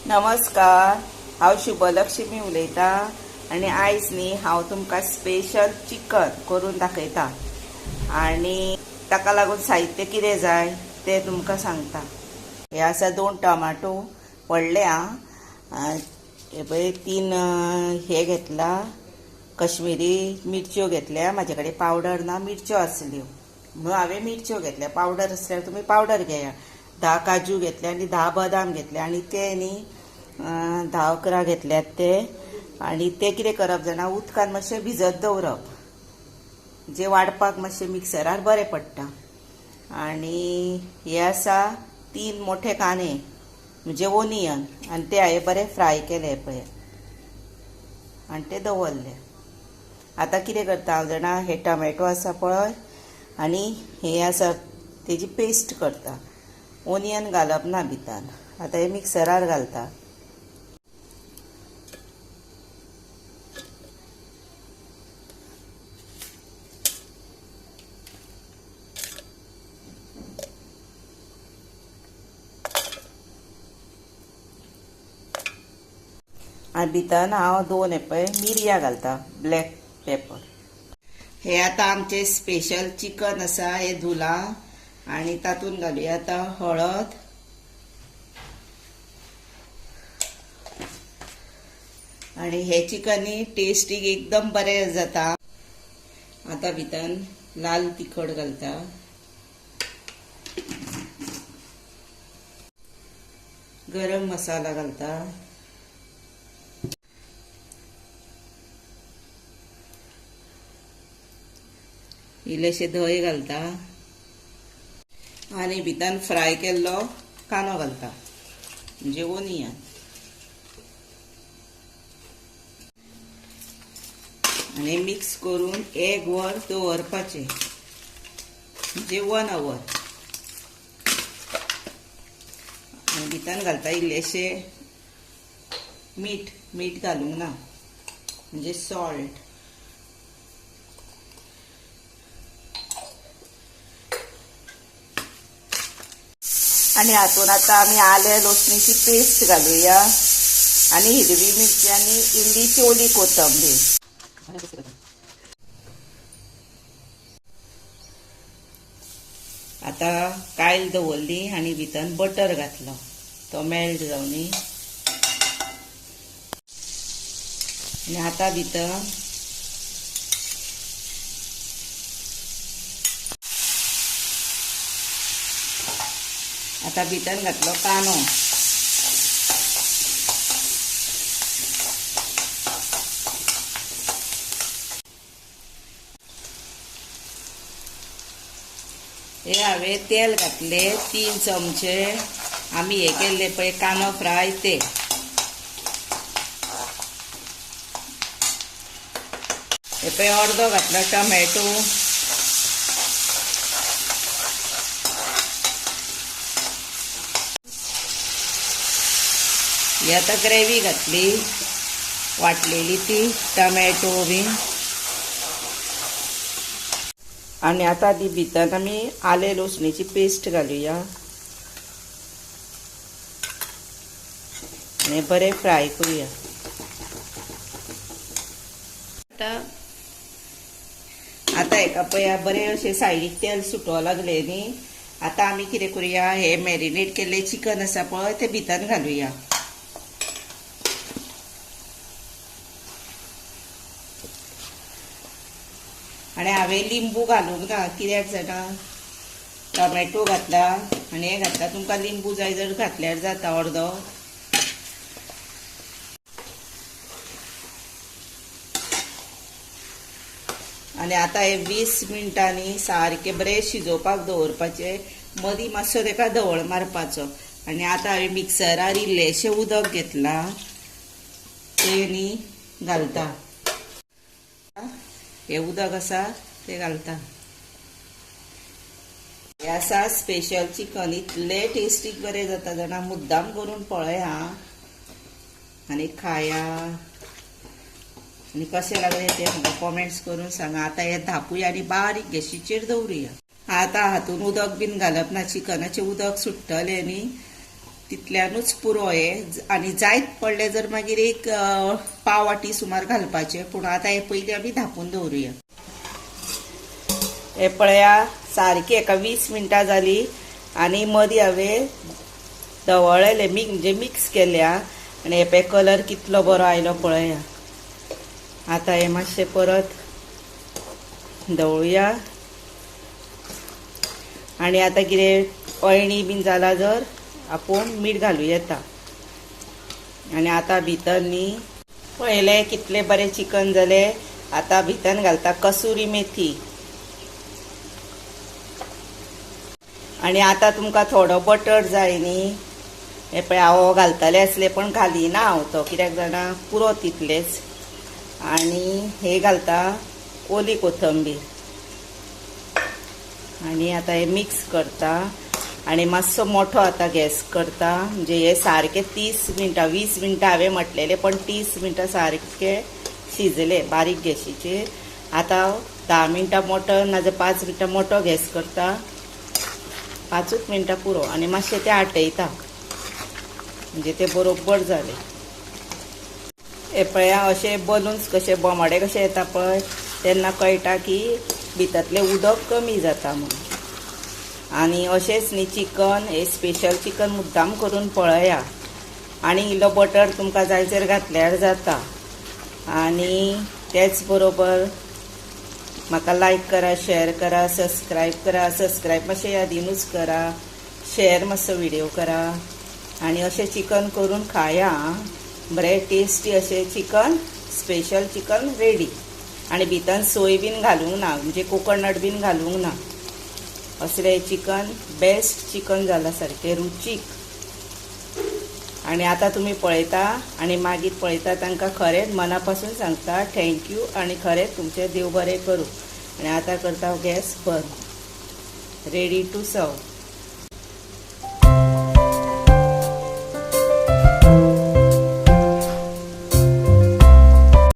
नमस्कार, हांव शुभलक्ष्मी उलयतां आनी आयज न्ही हांव तुमकां स्पेशल चिकन करून दाखयता आनी ताका लागून साहित्य कितें जाय तें तुमकां सांगता. हे आसा 2 टमाटो व्हडले आं, हे पळय 3 हे घेतला, कश्मीरी मिरच्यो घेतल्या. म्हाजे कडेन पावडर ना, मिरच्यो आसल्यो म्हणून हांवें मिरच्यो घेतल्या. पावडर आसल्यार तुमी पावडर घेया. 10 काजू घेतले आनी 10 बदाम घेतले आनी ते न्ही 10 11 घेतल्यात ते. आनी ते कितें करप जाणा, उदकान मातशें भिजत दवरप, जे वाडपाक मातशें मिक्सरार बरें पडटा. आनी हे आसा 3 मोठे कांदे म्हणजे ओनियन, आनी ते हांवें बरें फ्राय केले पळय आनी ते दवरले. आतां कितें करता हांव जाणा, हे टोमॅटो आसा पळय आनी हे आसा तेजी पेस्ट करता. ओनियन घालप ना भितर. आतां हे मिक्सरार घालता. आनी भितर हांव 2 हे पळय मिरयां घालता, ब्लॅक पेपर. हे आतां आमचें स्पेशल चिकन आसा, हे धुलां आनी तातूंत घालुया आतां हळद, आनी हे चिकन टेस्टीक एकदम बरें जाता. आतां भितर लाल तिखट घालता, गरम मसाला घालता, इल्लेशें धंय घालता आनी भितर फ्राय केल्लो कांदो घालता म्हणजे ओनियन. आनी मिक्स करून 1 वर दवरपाचें म्हणजे 1 our. आनी भितर घालता इल्लेशें मीठ, मीठ घालूंक ना म्हणजे सॉल्ट. आनी हातून आतां आमी आलें लसणीची पेस्ट घालुया आनी हिरवी मिरची आनी इल्लीशी ओली कोथंबीर. आतां कायल दवरली आनी भितर बटर घातलो, तो मेल्ट जावनी. आनी आतां भितर आतां भितर घातलो कांदो. हे हांवें तेल घातले 3 चमचे. आमी हे केल्ले पळय कांदो फ्राय ते. हे पळय अर्दो घातलो टोमॅटो. ही आतां ग्रेवी घातली वाटलेली ती टोमॅटो बी. आनी आतां ती भितर आमी आलें लसणीची पेस्ट घालुया आनी बरें फ्राय करुया. आतां हेका पळया बरें अशें सायडीक तेल सुटो लागलें न्ही. आतां आमी कितें करुया, हे मॅरिनेट केल्लें चिकन आसा पळय तें भितर घालुया. आनी हांवें लिंबू घालूंक ना, कित्याक जाणा, टोमॅटो घातला आनी हें घातला. तुमकां लिंबू जाय जर घातल्यार जाता अर्दो. आनी आतां हे 20 मिनटांनी सारकें बरें शिजोवपाक दवरपाचें, मदीं मातसो तेका धवळ मारपाचो. आनी आतां हांवें मिक्सरार इल्लेशें उदक घेतलां तें न्ही घालता. हे उदक आसा तें घालता. हें आसा स्पेशल चिकन, इतलें टेस्टीक बरें जाता जाणा, मुद्दाम करून पळय आं आनी खाया. आनी कशें लागलें तें म्हाका कॉमेंट्स करून सांगा. आतां हें धापुया आनी बारीक गॅशीचेर दवरुया. आतां हातून उदक बीन घालप ना, चिकनाचें उदक सुट्टलें न्ही. तितल्यानूच पुरो हें. आनी जायत पडलें जर मागीर एक पाव वाटी सुमार घालपाचें, पूण आतां हें पयलीं आमी धांपून दवरुया. हे पळया सारकी एका 20 मिनटां जाली आनी मदीं हांवें धवळ्ळेलें म्हणजे मिक्स केल्या आनी हे पळय कलर कितलो बरो आयलो पळया. आतां हें मातशें परत धवळुया. आनी आतां कितें अळणी बीन जाला जर आपूण मीठ घालूं येता. आनी आतां भितर न्ही पळयलें कितलें बरें चिकन जालें. आतां भितर घालता कसुरी मेथी. आनी आतां तुमकां थोडो बटर जाय न्ही, हे पळय हांव घालतलें आसलें पण घालिना हांव तो, कित्याक जाणा पुरो तितलेंच. आनी हे घालता ओली कोथंबीर. आनी आतां हे मिक्स करता आनी मातसो मोठो आतां गॅस करता. म्हणजे हे सारके 30 मिनटां 20 मिनटां हांवें म्हटलेलें, पण 30 मिनटां सारके शिजले बारीक गॅशीचेर. आतां 10 मिनटां मोठो नाजाल्यार 5 मिनटां मोठो गॅस करता, 5 मिनटां पुरो. आनी मातशें तें आटयता म्हणजे ते बरोबर जालें. हे पळया अशें बलून्स कशे बोमाडे कशे येता पळय, तेन्ना कळटा की भितरलें उदक कमी जाता म्हणून. आनी अशेंच न्ही चिकन हे स्पेशल चिकन मुद्दाम करून पळया. आनी इल्लो बटर तुमकां जाय जर घातल्यार जाता. आनी तेच बरोबर म्हाका लायक करा, शेअर करा, सबस्क्रायब करा. सबस्क्रायब मातशें यादीनूच करा, शेअर मातसो व्हिडियो करा. आनी अशें चिकन करून खाया, बरें टेस्टी अशें चिकन स्पेशल चिकन रेडी. आनी भितर सोय बीन घालूंक ना, म्हणजे कोकोनट बीन घालूंक ना. असलें चिकन बेस्ट चिकन जालां सारकें रुचीक. आनी आतां तुमी पळयता आनी मागीर पळयता तांकां खरेंच मना पासून सांगता thank you. आनी खरेंच तुमचें देव बरें करूं. आनी आतां करता गॅस बंद, रेडी टू सर्व.